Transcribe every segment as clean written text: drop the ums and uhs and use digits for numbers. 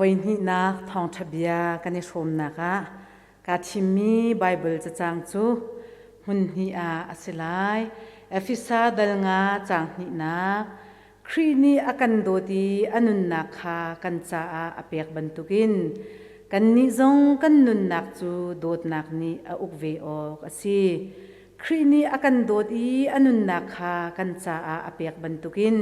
A voi hnihnak thawngṭha bia kan i hrawmnak ah kaa thimmi Baibal cacang cu hmun hnih ah a si lai. Efesa dal nga caang hnihnak Khrih nih a kan dawt i a nunnak kha kan caah a pek bantukin kannih zong kan nunnak cu dawtnak nih a uk ve awk a si. Khrih nih a kan dawt i a nunnak kha kan caah a pek bantukin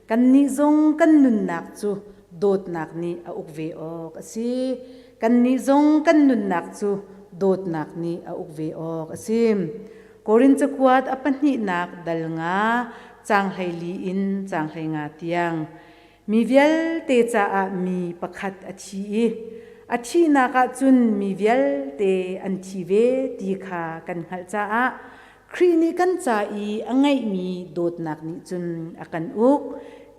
kannih zong kan nunnak cu dawtnak nih a uk ve awk a si. Kannih zong kan nunnak cu dawtnak nih a uk ve awk a si. Korin cakuat a pahnihnak dal nga caang 14 in caang 15 tiang mi vialte caah mi pakhat a thi i a thihnak ah cun mi vialte an thi ve ti kha kan hngalh caah Khrih nih kan ca i a ngeihmi dawtnak nih cun a kan uk.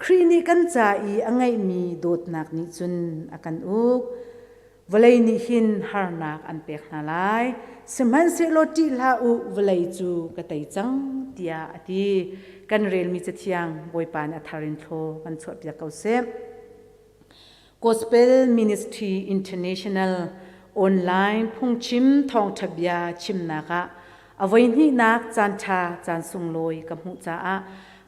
Khrih nih kan ca i a ngeihmi dawtnak nih cun a kan uk. Vawlei nih hin harnak an pek hna lai, sihmanhsehlaw ṭih hlah u, vawlei cu ka tei cang, tiah a ti. Kan relmi Cathiang Bawipa nih a thar in thlaw kan chuahpiak ko seh. Gospel Ministry International online phungchim thawngṭha bia chimnak ah a voihnihnak caanṭha caan sunglawi ka hmuh caah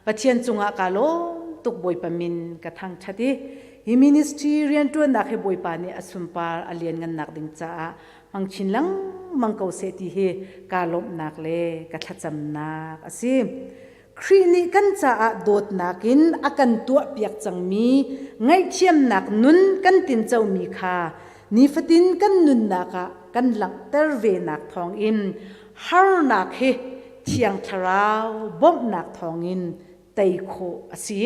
Pathian cungah kaa lawm tuk. Bawipa min ka thangṭhat i hi ministry rianṭuannak hi Bawipa nih a sunpar a lianngannak ding caah hmang chin lengmang ko seh ti hi kaa lawmhnak le ka thlacamnak a si. Khrih nih kan caah dawtnak in a kan tuahpiak cangmi ngaihthiamnak nun kan tincomi kha nifatin kan nunnak ah kan langhter venak thawngin harnak hi Thiang Thlarau bawmhnak thawngin tei khawh a si.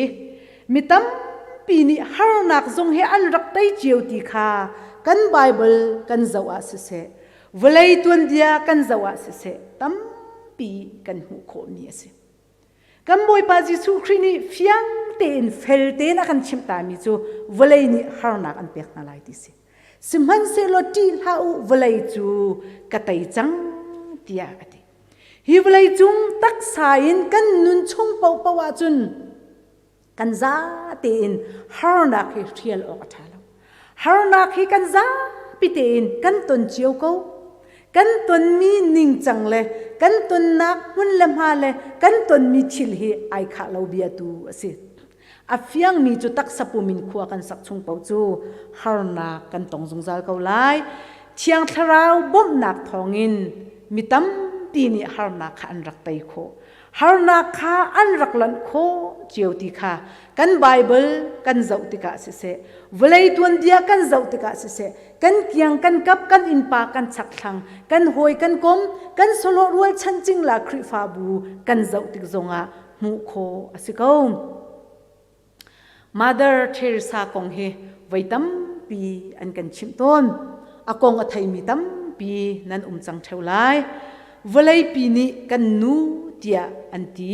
Mi tampi nih harnak zong hi an rak tei cio ti kha kan Baibal kan zoh ah siseh, vawlei tuanbia kan zoh ah siseh, tampi kan hmuh khawhmi a si. Kan Bawipa Jesuh Khrih nih fiang tein fel tein a kan chimh tami cu vawlei nih harnak an pek hna lai ti si. Sihmanhsehlaw ṭih hlah u, vawlei cu ka tei cang tiah a ti. Hi vawlei cung taksa in kan nun chung paohpaoh ahcun kan za tein harnak hi hrial awk a ṭha lo. Harnak hi kan zapi tein kan ton cio ko. Kan tonmi ningcang le kan tonnak hmun le hma le kan tonmi thil hi ai khah lo bia tu a si. A fiangmi cu taksa pum in khua kan sak chung paoh cu harnak kan tong zungzal ko lai. Thiang Thlarau bawmhnak thawngin mi tampi nih harnak kha an rak tei khawh. Harnak kha an rak lanh khawh cio ti kha kan Baibal kan zoh tikah siseh, vawlei tuanbia kan zoh tikah siseh, kan kiang kan kap kan innpa kan chakthlang kan hawi kan kom kan sawlawh rualchan cingla Khrihfabu kan zoh tik zongah hmuh khawh a si ko. Mother Teresa kong hi voi tampi an kan chimh tawn. A kong a theimi tampi nan um cang ṭheo lai. Vawleipi nih kan nu tiah an ti.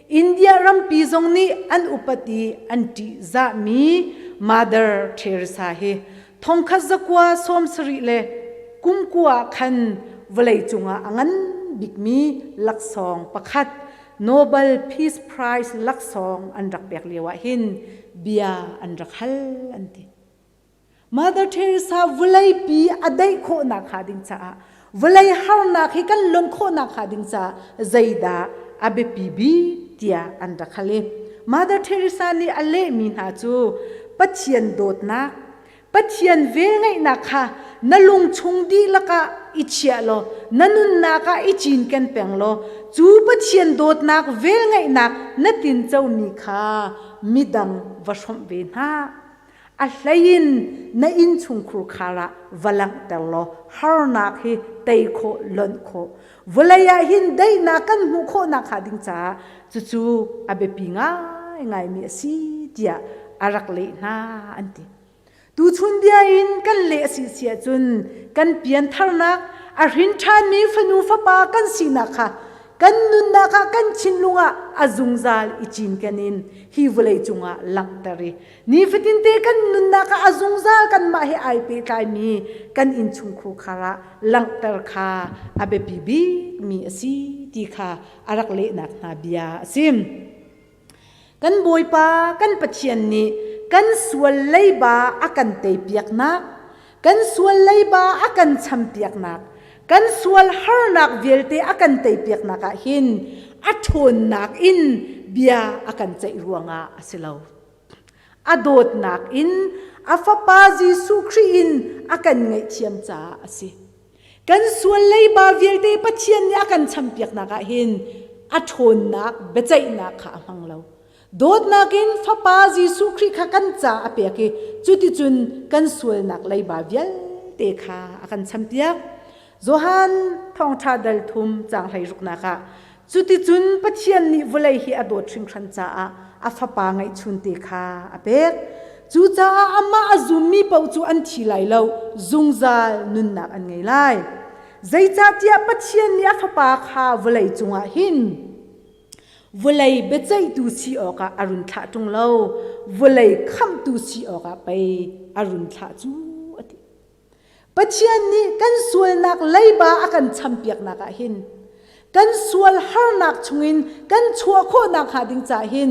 India rampi zong nih an upat i an ṭihzahmi Mother Teresa hi 1979 khan vawlei cungah a ngan bikmi laksawng pakhat Nobel Peace Prize laksawng an rak pek lio ah hin bia an rak hal an ti. Mother Teresa vawleipi a daih khawhnak hnga ding caah vawlei harnak hi kan lonh khawhnak hnga ding caah zeidah a biapi bik tiah an rak hal i Mother Teresa nih a lehmi hna cu Pathian dawtnak, Pathian velngeihnak kha na lungchung dihlak ah i chiah law na nunnak ah i cinken peng law cu Pathian dawtnak velngeihnak na tincomi kha midang va hrawmh ve hna. A hleiin na innchungkhur khar ah va langhter law harnak hi tei khawh lonh khawh. Vawlei ah hin daihnak kan hmuh khawhnak hnga ding caah cucu a biapi ngaingaimi a si tiah a rak leh hna an ti. Tuchun bia in kan leh a si si ahcun kan piantharnak a hrin ṭhanmi fanu fapa kan sinak kha kan nunnak ah kan thinlung ah a zungzal i cinken in hi vawlei cungah langhter i nifatinte kan nunnak ah a zungzal kanmah he ai pehtlaimi kan innchungkhur khar ah langhter kha a biapi bikmi a si ti kha a rak lehnak hna bia a si. Kan Bawipa kan Pathian nih kan sual leiba a kan teipiaknak, kan sual leiba a kan champiaknak, kan sual harnak vialte a kan teipiaknak ah hin a ṭhawnnak in bia a kan ceih ruangah a si lo. A dawtnak in a Fapa Jesuh Khrih in a kan ngaihthiam caah a si. Kan sual leiba vialte Pathian nih a kan champiaknak ah hin a ṭhawnnak biaceihnak kha a hmang lo. Dawtnak in Fapa Jesuh Khrih kha kan ca a pek i cuticun kan sualnak leiba vialte kha a kan champiak. Johan thawngṭha dal thum caang 16nak ah cuticun Pathian nih vawlei hi a dawt hringhran caah a Fapa ngeihchunte kha a pek. Cucaah amah a zummi paoh cu an thi lai lo, zungzal nunnak an ngei lai. Zeicahtiah Pathian nih a Fapa kha vawlei cungah hin vawlei biaceihtu si awkah a run thlah ṭung lo, vawlei khamhtu si awkah pei a run thlah cu a ti. Pathian nih kan sualnak leiba a kan champiaknak ah hin kan sual harnak chungin kan chuah khawhnak hnga ding caah hin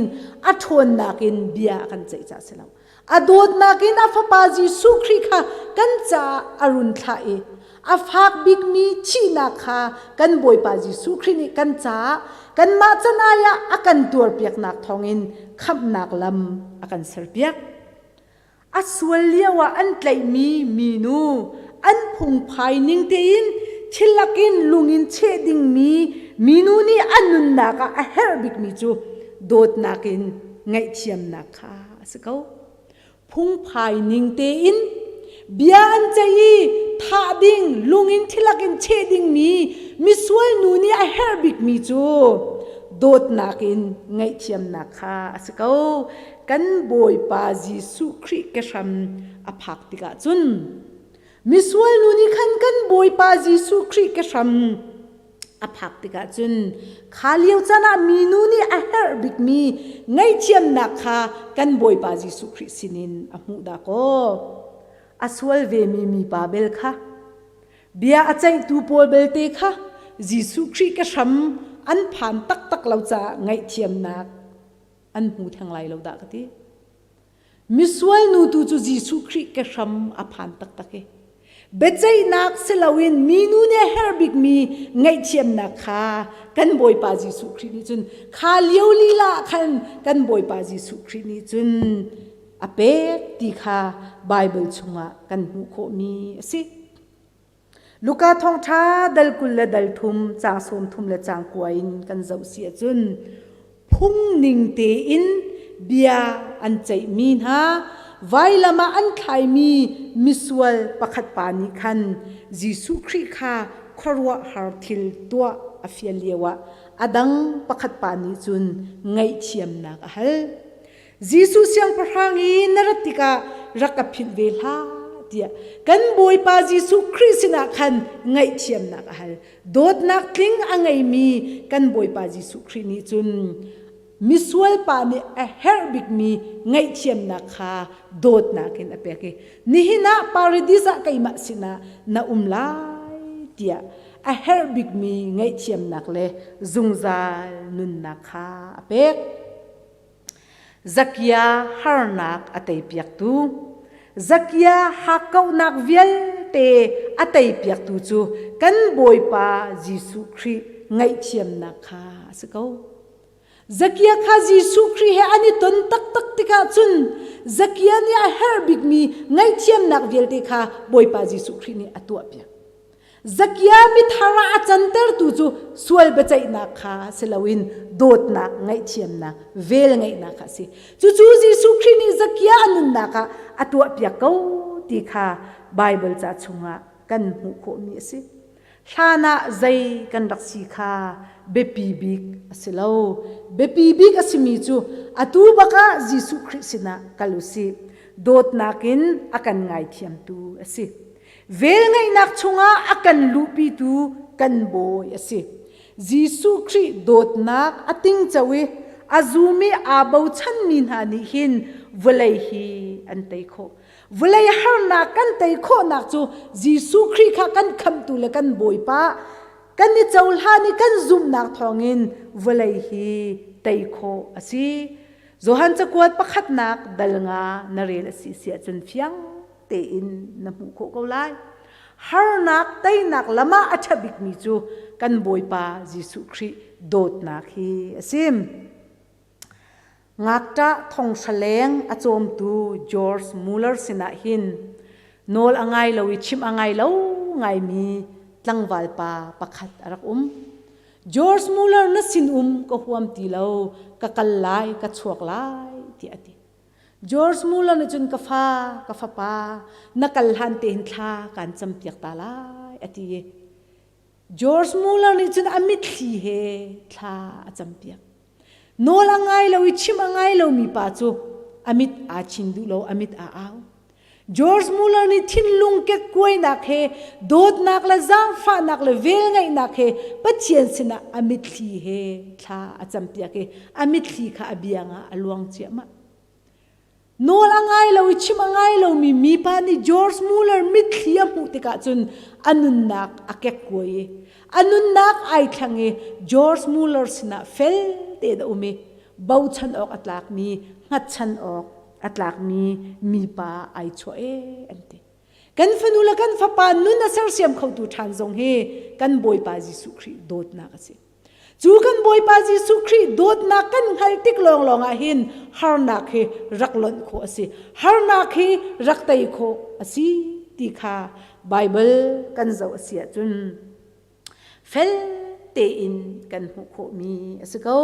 a ṭhawnnak in bia a kan ceih caah si lo. A dawtnak in a fapa Jesuh Khrih kha kan caah a run thlah i a fak bikmi thihnak kha kan Bawipa Jesuh Khrih nih kan caah kanmah can ai ah a kan tuarpiaknak thawngin khamhnak lam a kan serpiak. A sual lioah an tlaihmi minu an phungphai ning tein thil lakin lung in cheh dingmi minu nih a nunnak ah a herh bikmi cu dawtnak in ngaihthiamnak kha a si ko. Phungphai ning tein bia an ceih i thah ding lung in thilak in cheh dingmi misual nu nih a herh bikmi cu dawtnak in ngaihthiamnak kha a si ko. Kan Bawipa Jesuh Khrih kehram a phak tikah cun misual nu nih khan kan Bawipa Jesuh Khrih kehram a phak tikah cun kha lio caan ah minu nih a herh bikmi ngaihthiamnak kha kan Bawipa Jesuh Khrih sinin a hmuh dah kaw a sual vemi mipa bel kha bia a ceihtu pawl belte kha Jesuh Khrih ka hram an phan taktak lo caah ngaihthiamnak an hmu theng lai lo dah ka ti. Misual nu tu cu Jesuh Khrih ke hram a phan taktak i biaceihnak si loin minu nih a herh bikmi ngaihthiamnak kha kan Bawipa Jesuh Khrih nih cun kha lio lila ah khan kan Bawipa Jesuh Khrih nih cun a pek ti kha Baibal chungah kan hmuh khawhmi a si. Luka thawngṭha dal 20 le dal thum caang 30 le caang kua in kan zoh si ahcun phung ning tein bia an ceihmi hna vailam ah an thlaimi misual pakhat pa nih khan Jesuh Khrih kha khuaruahhar thil tuah a fial lioah a dang pakhat pa nih cun ngaihthiamnak a hal. Jesuh siangpahrang i na rat tikah rak ka philh ve hlah tiah kan Bawipa Jesuh Khrih sinah khan ngaihthiamnak a hal. Dawtnak tling a ngeimi kan Bawipa Jesuh Khrih nih cun misual pa nih a herh bikmi ngaihthiamnak kha dawtnak in a pek i nihin ah paradis ah keimah sinah na um lai tiah a herh bikmi ngaihthiamnak le zungzal nunnak kha a pek. Zakia harnak a teipiaktu, Zakia hakkauhnak vialte a teipiaktu cu kan Bawipa Jesuh Khrih ngaihthiamnak kha a si ko. Zakia kha Jesuh Khrih he an i ton taktak tikah cun Zakia nih a herh bikmi ngaihthiamnak vialte kha Bawipa Jesuh Khrih nih a tuahpiak. Zakia mithar ah a cantertu cu sual biaceihnak kha si loin dawtnak, ngaihthiamnak, velngeihnak kha a si. Cucu Jesuh Khrih nih Zakia a nunnak ah a tuahpiak ko ti kha Baibal ca chungah kan hmuh khawhmi a si. Hlan ah zei kan rak si kha biapi bik a si lo. Biapi bik a simi cu atu bak ah Jesuh Khrih sinah kal u sih. Dawtnak in a kan ngaithiamtu a si. Velngeihnak chungah a kan luhpitu kan Bawi a si. Jesuh Khrih dawtnak a tingco i a zum i aa bochanmi hna nih hin vawlei hi an tei khawh. Vawlei harnak kan tei khawhnak cu Jesuh Khrih kha kan khamhtu le kan Bawipa kan i cohlan i kan zumhnak thawngin vawlei hi tei khawh a si. Johan cakuat pakhatnak dal nga na rel a si si ahcun fiang tein na hmuh khawh ko lai. Harnak teinak lam ah a ṭha bikmi cu kan Bawipa Jesuh Khrih dawtnak hi a si. Ngakṭah thonghra leng a cawmtu George Muller sinah hin nawl a ngai lo i chimh a ngai lo ngaimi tlangval pa pakhat a rak um. George Muller na sinum ka huam ti lo, ka kal lai, ka chuak lai, tiah a ti. George Muller nih cun ka fa, ka fapa, na kal hlan te hin thla kaan campiak ta lai, a ti i George Muller nih cun a mitthli he thla a campiak. Nawl a ngai lo i chimh a ngai lomi pa cu a mit aa chin duh lo, a mit aa au. George Muller nih thinlung kekkuainak he dawtnak le zaangfahnak le velngeihnak he Pathian sinah a mitthli he thla a campiak i a mitthli kha a biang ah a luang ciahmah. Nawl a ngai lo i chimh a ngai lomi mipa nih George Muller mitthli a hmuh tikah cun a nunnak a kekkuai i a nunnak ai thleng i George Muller sinah fel tein a um i bochan awk a tlakmi hngatchan awk a tlakmi mipa ai chuah ee an ti. Kan fanu le kan fapa nun a sersiam khotu ṭhan zong hi kan Bawipa Jesuh Khrih dawtnak a si. Cu kan Bawipa Jesuh Khrih dawtnak kan hngalh tik lawnglawng ah hin harnak hi rak lonh khawh a si. Harnak hi rak tei khawh a si ti kha Baibal kan zoh a si ahcun fel tein kan hmuh khawhmi a si ko.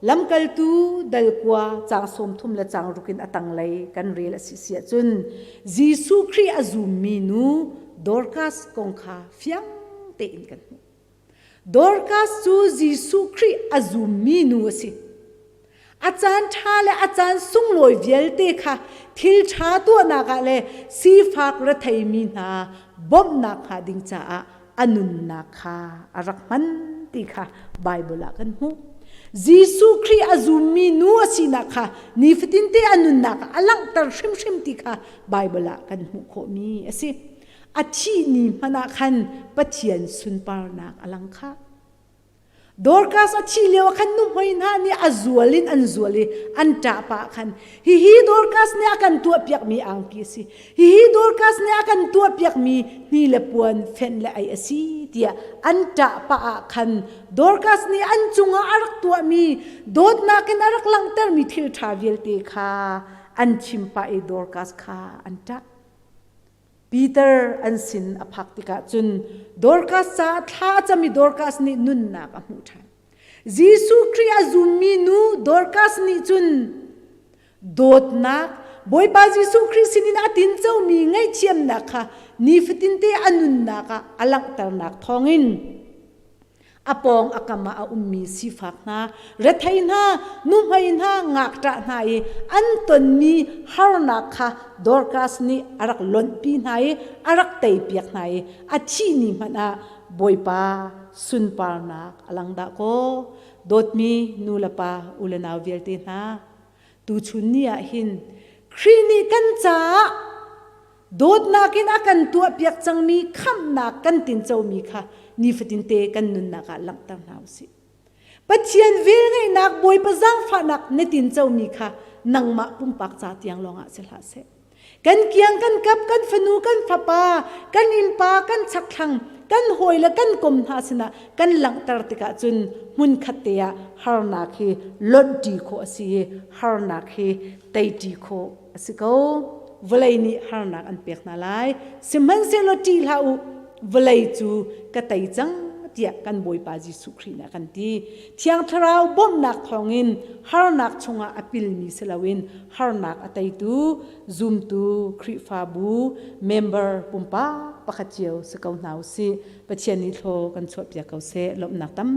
Lamkaltu dal kua caang 30 le caang ruk in a tanglei kan rel a si si ahcun Jesuh Khrih a zummi nu Dorcas kong kha fiang tein kan hmuh. Dorcas cu Jesuh Khrih a zummi nu a si. A caan ṭha le a caan sunglawi vialte kha thil ṭha tuahnak ah le sifak retheimi hna bawmhnak hnga ding caah a nunnak kha a rak hman ti kha Baibal ah kan hmuh. Jesuh Khrih a zummi nu a sinak kha nifatinte a nunnak ah a langhter hrimhrim ti kha Baibal ah kan hmuh khawhmi a si. A thih ni hmanh ah khan Pathian sunparnak a lang kha. Dorcas a thih lio ah khan nuhmei hna nih a zual in an zual i an ṭah pah khan hihi Dorcas nih a kan tuahpiakmi angki a si. Hihi Dorcas nih a kan tuahpiakmi hni le puan fenh le ei a si tiah an ṭah pah ah khan Dorcas nih an cungah a rak tuahmi dawtnak in a rak langhtermi thil ṭha vialte kha an chim pah i Dorcas kha an ṭah. Peter an sin a phak tikah cun Dorcas caah thla a cam i Dorcas nih nunnak a hmuh ṭhan. Jesuh Khrih a zummi nu Dorcas nih cun dawtnak Bawipa Jesuh Khrih sinin a tincomi ngaihthiamnak kha nifatinte a nunnak ah a langhternak thawngin a pawng a kam ah a ummi sifak hna, rethei hna, nuhmei hna, ngakṭah hna i an tonmi harnak kha Dorcas nih a rak lonhpi hna i a rak teipiak hna i a thih ni hmanh ah Bawipa sunparnak a lang dah kaw. Dawtmi nu le pa u le nau vialte hna, tuchun ni ah hin Khrih nih kan caah Dawtnak in a kan tuahpiak cangmi khamhnak kan tincomi kha nifatinte kan nunnak ah langhter hna u sih. Pathian velngeihnak Bawipa zaangfahnak na tincomi kha nangmah pumpak ca tiang lawngah si hlah seh. Kan kiang kan kap kan fanu kan fapa kan innpa kan chakthlang kan hawi le kan kom hna sinah kan langhter tikah cun hmunkhat te ah harnak hi lonhṭi khawh a si i harnak hi teiṭi khawh a si ko. Vawlei nih harnak an pek hna lai. Sihmanhsehlaw ṭih hlah u, vawlei cu ka tei cang tiah kan Bawipa Jesuh Khrih nih a kan ti. Thiang Thlarau bawmhnak thawngin harnak chungah a pilmi si loin harnak a teitu zumtu Khrihfabu member pumpak pakhat cio si ko hna u sih. Pathian nih thlaw kan chuahpiak ko seh. Lawmhnak tam.